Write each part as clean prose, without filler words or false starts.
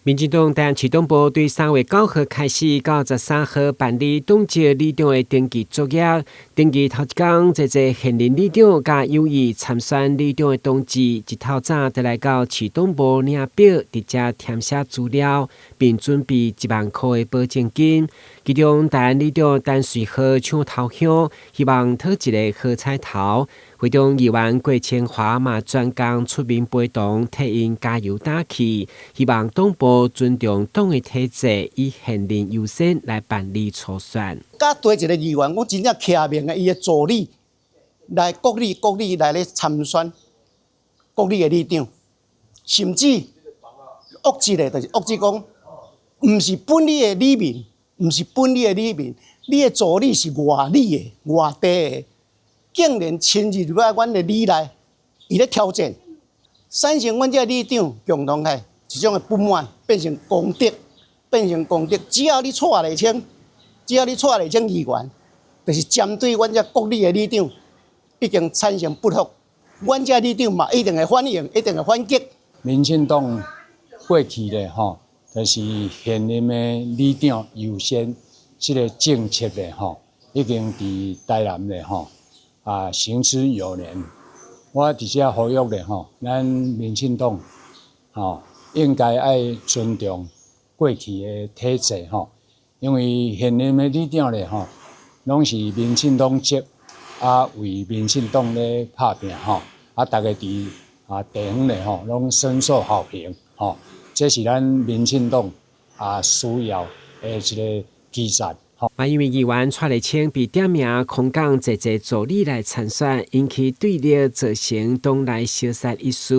民進黨台南市黨部對3月9號開始到13號辦理黨籍里長的登記作業。登記頭一工，濟濟現任里長佮有意參選里長的同志，一透早就來到市黨部領表，佇遮填寫資料，並準備1萬箍的保證金。其中，台南里長陳瑞和搶頭香，希望討一個好彩頭。會中議員郭清華嘛專工出面陪同，替𪜶加油打氣，希望黨部尊重黨的體制，以現任優先來辦理初選。佮對一個議員，我真正騎命的，伊的助理來國里國里來咧參選國里的里長，甚至惡質的，就是惡質講，毋是本里的里民，毋是本里的里民，你的助理是外里的、外地的，竟然侵入來阮的里內，伊咧挑戰，產生阮這里長共同的一種的不滿，變成公敵，變成公敵。只要你蔡麗清，只要你蔡麗清議員，就是針對阮這國里的里長，已經產生不服，阮這里長嘛一定會反應，一定會反擊。民進黨過去咧吼，就是現任的里長優先這個政策咧吼，已經佇台南咧吼啊行之有年。我佇遮呼籲咧吼，咱民進黨吼應該愛尊重過去的體制吼，因為現任的里長咧吼，攏是民進黨籍啊，為民進黨咧拍拚吼，啊，逐家佇啊地方咧吼，攏深受好評吼，這是咱民進黨啊需要的一個基礎。嘛因為議員蔡麗清被點名空降濟濟助理來參選，引起對立，造成黨內相殺一事。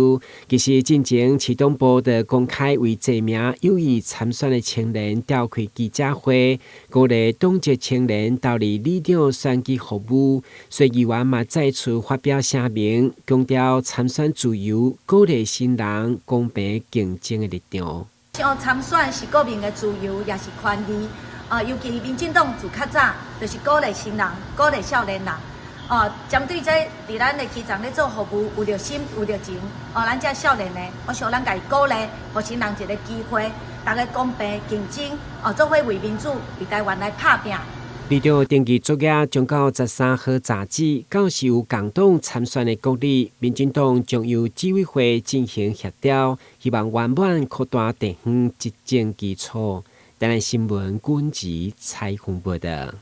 其實進前市黨部就公開為濟名有意參選的青年召開記者會，鼓勵黨籍青年投入里長選舉服務。所以議員嘛再次發表聲明，強調參選自由，鼓勵新人公平競爭的立場。像參選是個人的自由，也是權利。啊，尤其民進黨自較早就是鼓勵新人，鼓勵少年人。哦，針對這佇咱的基層咧做服務有熱心有熱情，哦，咱這少年的，我想咱共伊鼓勵，予新人一個機會，大家公平競爭，哦，做伙為民主佇台灣來拍拚。里長登記作業將到13號截止，到時有共黨參選的國里，民進黨將由執委會進行協調，希望圓滿擴大地方執政基礎。台南新聞軍籍採訪報道。